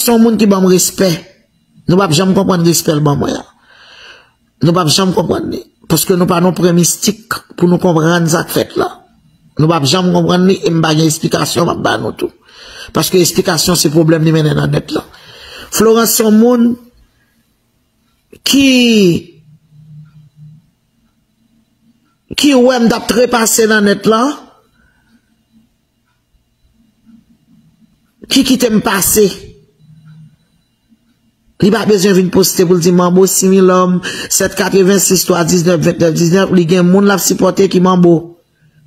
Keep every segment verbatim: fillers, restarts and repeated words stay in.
Se yon moun ki ban m respè. Nou p ap janm konprann respè l ban mwen an. Nou p ap janm konprann li. Paske nou pa nan pwen mistik pou nou konprann sa k fèt la. Nou p ap janm konprann li e m pa gen esplikasyon m ap ba nou tou. Paske esplikasyon se pwoblèm li mennen nan nèt la. Florence se yon moun ki, ki wè m t ap trepase nan nèt la, ki kite m pase. Li pa bezwen vin poste pou l di Manbo Similòm, sèt katrevensis twa diznèf ventnèf diznèf, li gen moun l ap sipòte ki Manbo.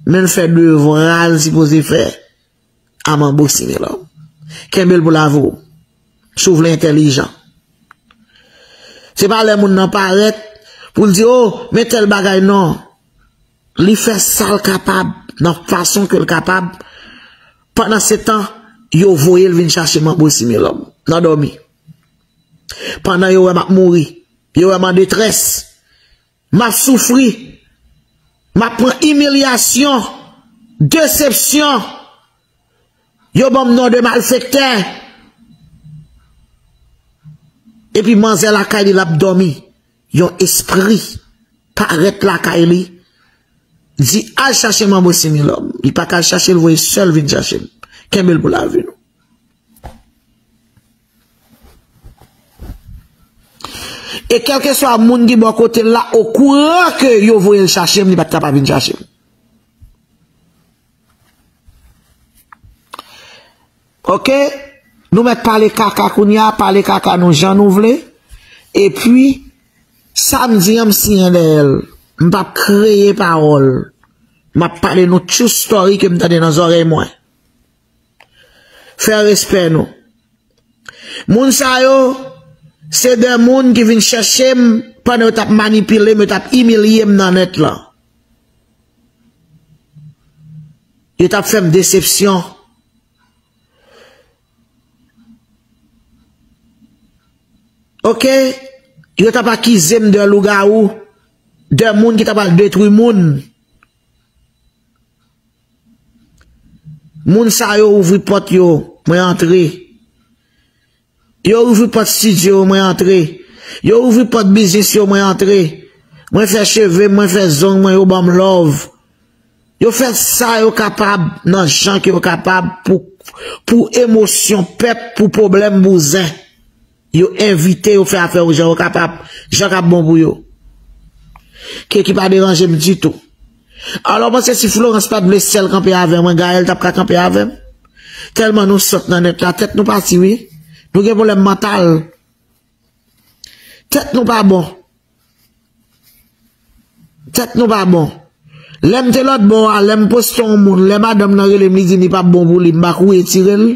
Men l fè devwa l sipoze fè a Manbo Similòm. Kenbe l pou lavi w. Si w vle entèlijan. Se pa lè moun nan parèt pou l di, "O, men tèl bagay," non. Li fè sa l kapab, nan fason ke l kapab. Pandan se tan, yo voye l vin chache Manbo Similòm nan dòmi. Pandan yo wè m ap mouri, yo wè m an detrès, m ap soufri, m ap pran imilyasyon, desepsyon, yo ban m non de malfektè. Epi manzè lakay li l ap dòmi. Yon espri parèt lakay li, di, "Al chache Manbo Similòm." Li pa ka al chache l, voye sè l vin chache m. Kenbe l pou lavi nou. E kèlkeswa moun ki bò kote l la, okouran ke yo voye l chache m, li pa t ka pa vin chache m. Oke? Nou mèt pale kaka kounye a, pale kaka nou jan nou vle. Epi, sa m di an, m siyen dèyè l. M p ap kreye pawòl. M ap pale nou true story ke m tande nan zòrèy mwen. Fè respè nou. Moun sa yo, se de moun ki vin chèche m pandan yo t ap manipile m, yo t ap imilye m nan nèt lan. Yo t ap fè m desepsyon. Oke? Yo t ap akize m de lougawou, de moun ki t ap al detwi moun. Moun sa yo ouvri pòt yo, mwen antre. Yo ouvri pòt estidyo yo, mwen antre. Yo ouvri pòt biznis yo, mwen antre. Mwen fè cheve m, mwen fè zong mwen, yo ban m love. Yo fè sa yo kapab, nan jan ke yo kapab, pou, pou emosyon pèp, pou pwoblèm bouzen. Yo envite yo fè afè yo jan yo kapab, jan k ap bon pou yo. Ke ki pa deranje m ditou. Alò, w panse si Florence pa t vle sè l kanpe avè mwen, Gaël t ap ka kanpe avè m? Tèlman nou sòt nan nèt la, tèt nou pati, wi. Nou gen pwoblèm mantal. Tèt nou pa bon. Tèt nou pa bon. Lè m te lòt bò a, lè m poste yon moun, lè madanm nan rele m, li di m li p ap bon pou li, m pa kouri tire l.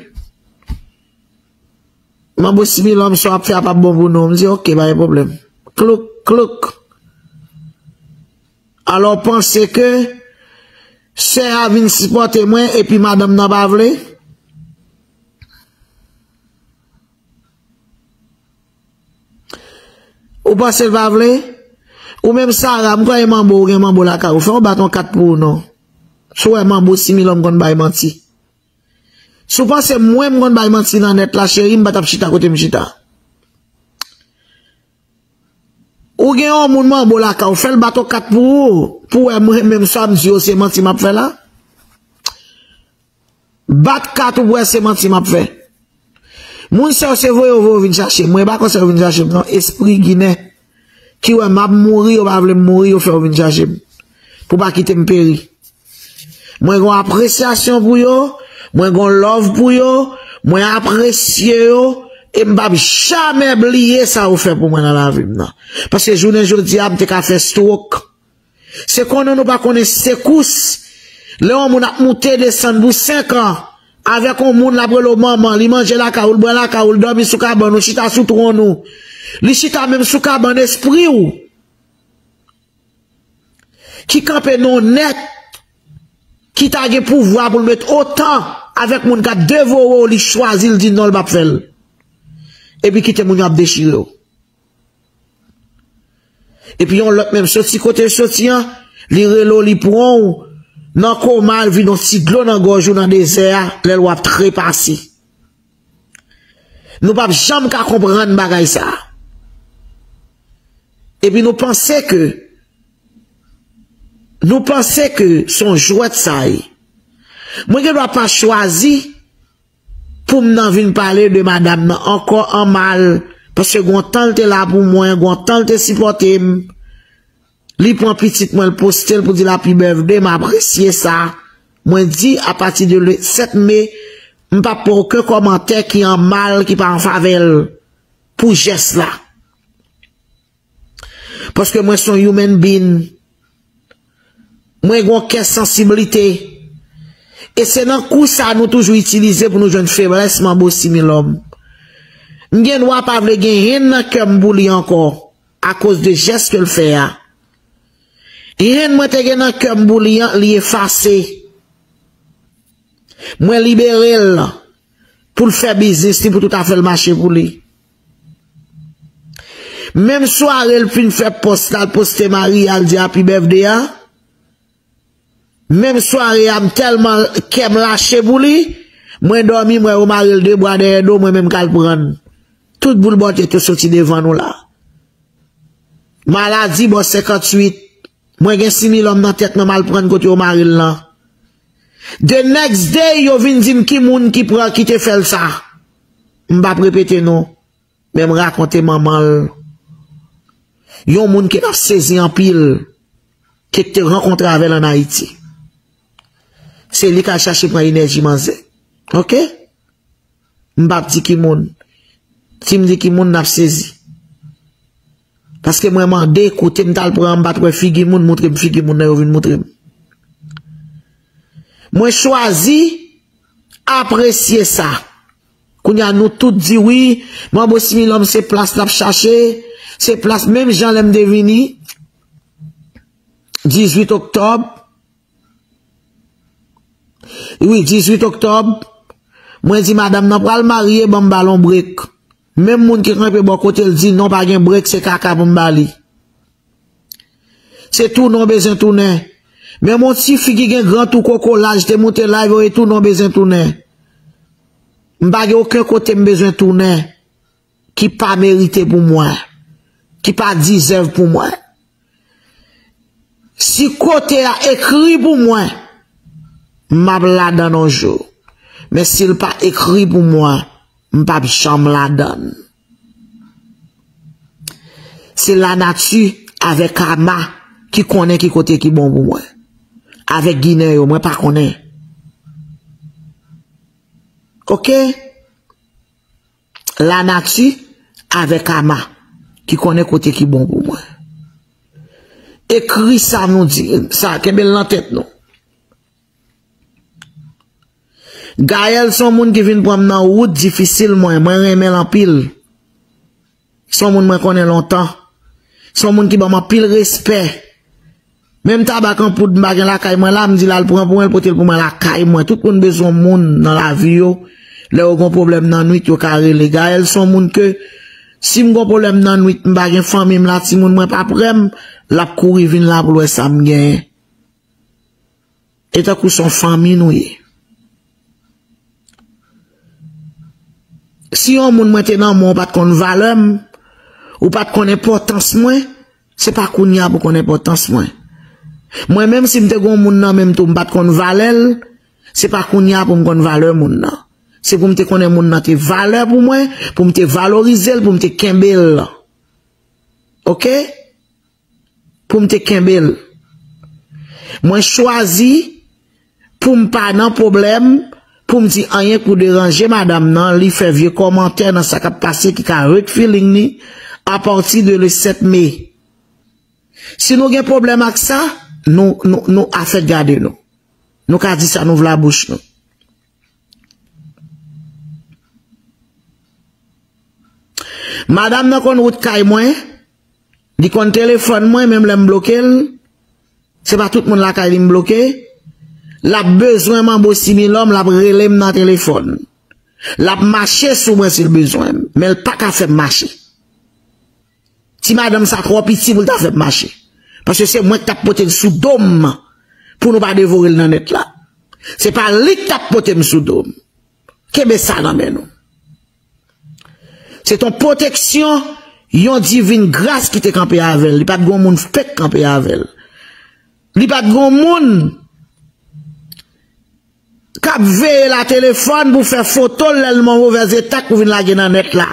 Manbo Similòm, sa w ap fè a p ap bon pou nou. M di, "Oke, pa gen pwoblèm." Klouk, klouk. Alò, w panse ke sè a vin sipòte mwen epi madanm nan pa vle? Ou panse l pa vle? Ou menm Sara, m kwè e manbo, ou gen manbo lakay ou. Fè w bat yon kat pou ou non. Si w wè manbo Similòm konn bay manti. Si w panse mwen m konn bay manti nan nèt la, cheri, m pa t ap chita kote m chita. Ou gen yon moun manbo lakay ou, fè l bat yon kat pou ou, pou w wè mwen menm sa m di yo se manti m ap fè la. Bat kat ou pou w wè se manti m ap fè. Moun sa yo se voye yo voye yo vin chache m. Mwen pa konn sa yo vin chache m non. Espri ginen ki wè m ap mouri, yo pa vle m mouri, yo fè yo vin chache m. Pou pa kite m peri. Mwen gon apresyasyon pou yo, mwen gon love pou yo, mwen apresye yo, e m p ap jamè bliye sa yo fè pou mwen nan lavi m nan. Paske jounen jodi a, m te ka fè stroke. Se konnen nou pa konnen sekous. Lè yon moun ap moute desann pou senk an, avèk yon moun l ap rele w manman, li manje lakay ou, l bwè lakay ou, l dòmi sou kabann ou, chita sou twòn ou. Li chita menm sou kabann espri w. Ki kanpe nan yon nèt ki ta gen pouvwa pou l met otan avèk moun k ap devore w, li chwazi, l di non, l p ap fè l. Epi kite moun yo ap dechire w. Epi yon lòt menm soti kote l soti an, li rele w, li pran w nan koma, l vide yon ti dlo nan gòj ou nan dezè a, lè l w ap trepase. Nou p ap janm ka konprann bagay sa. Epi nou panse ke, nou panse ke se yon jwèt sa ye. Mwen gen dwa pa chwazi pou m nan vin pale de madanm nan ankò an mal, paske gon tan l te la pou mwen, gon tan l te sipòte m. Li pran pitit mwen, l poste l pou di l happy birthday, m apresye sa. Mwen di, apati de le sèt me, m p ap pran okenn kòmantè ki an mal, ki pa an favè l, pou jès la. Paske mwen se yon human being. Mwen gen yon kè sansiblite. E se nan kou sa nou toujou itilize pou nou jwenn feblès Manbo Similòm. M gen dwa pa vle gen henn nan kè m pou li ankò, akoz de jès ke l fè a. Henn mwen te gen nan kè m pou li an, li efase. Mwen libere l pou l fè biznis li, pou tout afè l mache pou li. Menm sware l fin fè pòs la, l poste mari a, l di happy birthday a. Menm sware a, m tèlman kè m lache pou li, mwen dòmi, mwen yo mare l de bwa dèyè do, mwen menm k al pran l. Tout boul bòtye tou soti devan nou la. Maladi bò senkanntuit. Mwen gen Similòm nan tèt mwen, m al pran kote yo mare l lan. The next day, yo vin di m ki moun ki pran, ki te fè l sa. M p ap repete non, men m rakonte manman l. Yon moun ke n ap sezi anpil, ke te rankontre avè l ann Ayiti. Se li k al chache pran enèji manzè. Oke? M p ap di ki moun. Si m di ki moun, n ap sezi. Paske mwen mande, kote m t al pran, m pa t wè figi moun, montre m figi moun nan, yo vin montre m. Mwen chwazi apresye sa. Kounye a, nou tout di wi, Manbo Similòm se plas l ap chache, se plas, menm jan lè m te vini, dizuit oktòb, Wi, dizuit oktòb, mwen di madanm nan pral marye, ban m ba l yon brek. Menm moun ki kanpe bò kote l di non, pa gen brek, se kaka pou m ba li. Se tounen w bezwen tounen. Menm yon tifi ki gen gran tou koko laj te moute live, e tounen w bezwen tounen. M pa gen okenn kote m bezwen tounen ki pa merite pou mwen, ki pa deserve pou mwen. Si kote a ekri pou mwen, m ap ladan l yon jou. Men si l pa ekri pou mwen, m p ap janm ladan l. Se lanati avèk ama ki konnen ki kote ki bon pou mwen. Avèk Ginen yo, mwen pa konnen. Oke? Lanati avèk ama ki konnen kote ki bon pou mwen. Ekri sa nou di, sa, kenbe l nan tèt nou. Gaël se yon moun ki vin pran m nan wout difisil mwen, mwen renmen l anpil. Se yon moun mwen konnen lontan. Se yon moun ki ban m anpil respè. Menm tabak an poud m pa gen lakay mwen la, m di l al pran pou mwen, l pote l pou mwen lakay mwen. Tout moun bezwen moun nan lavi yo. Lè yo gon pwoblèm nan nwit, yo ka rele. Gaël se yon moun ke, si m gon pwoblèm nan nwit, m pa gen fanmi m la, timoun mwen pa prè m, l ap kouri vin la pou l wè sa m genyen. E tankou se yon fanmi nou ye. Si yon moun mwen te nan men w, ou pa t konn valè m, ou pa t konn enpòtans mwen, se pa kounye a pou konn enpòtans mwen. Mwen menm, si m te gen yon moun nan men m tou, m pa t konn valè l, se pa kounye a pou m konn valè moun nan. Se pou m te konnen moun nan te valè pou mwen, pou m te valorize l, pou m te kenbe l. Oke? Pou m te kenbe l. Mwen chwazi pou m pa nan pwoblèm, pou m di anyen pou deranje madanm nan, li fè vye kòmantè nan sa k ap pase ki ka hurt feeling li, apati de le sèt me. Si nou gen pwoblèm ak sa, nou, nou, nou afèt gade nou. Nou ka di sa nou vle a bouch nou. Madanm nan konn wout kay mwen, li konn telefòn mwen, menm lè m bloke l, se pa tout moun lakay li m bloke, l ap bezwen Manbo Similòm, l ap rele m nan telefòn. L ap mache sou mwen si l bezwen m, men l pa ka fè m mache. Ti madanm sa twò piti pou l ta fè m mache. Paske se mwen k t ap pote l sou do m pou nou pa devore l nan nèt la. Se pa li k t ap pote m sou do m. Kenbe sa nan men nou. Se t yon pwoteksyon, yon divin gras ki te kanpe avè l. Li pa t gen yon moun fèk kanpe avè l. Li pa t gen yon moun k ap veye l a telefòn pou fè foto l lè l nan yon movèz eta pou vin lage nan nèt la.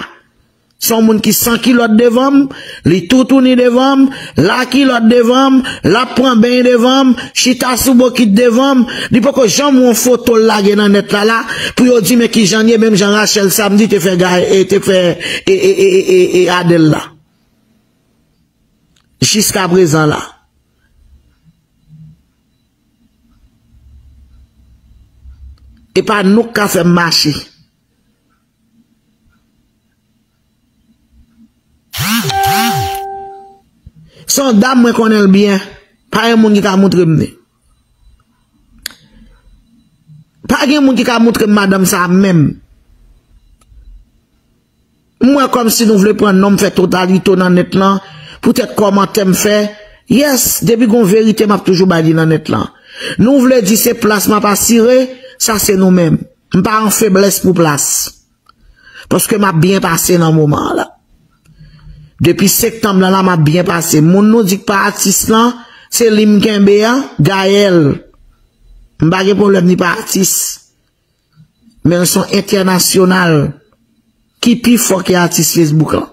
Se yon moun ki san kilòt devan m, li toutouni devan m, la kilòt devan m, l ap pran beny devan m, chita sou bokit devan m, li poko janm wè yon foto l lage nan nèt la la, pou yo di men kijan l ye, menm jan Rachel Samedi te fè Gaëlle, e, te fè, e, e, e, e, e, e Adèle la. Jiska prezan la. E pa nou k ka fè m mache. Se yon dam mwen konnen l byen. Pa gen moun ki ka montre m li. Pa gen moun ki ka montre m madanm sa a menm. M wè kòmsi nou vle pran non m fè totalito nan nèt lan, poutèt kòmantè m fè. Yes, depi gon verite, m ap toujou bay li nan nèt lan. Nou vle di se plas m ap asire, sa se nou menm. M pa an feblès pou plas. Paske m ap byen pase nan moman an la. Depi septanm lan la, m ap byen pase. Moun nou di k pa atis lan, se li m kenbe a, Gaëlle. M pa gen pwoblèm, li pa atis. Men l se yon entènasyonal ki pi fò ke atis Facebook lan.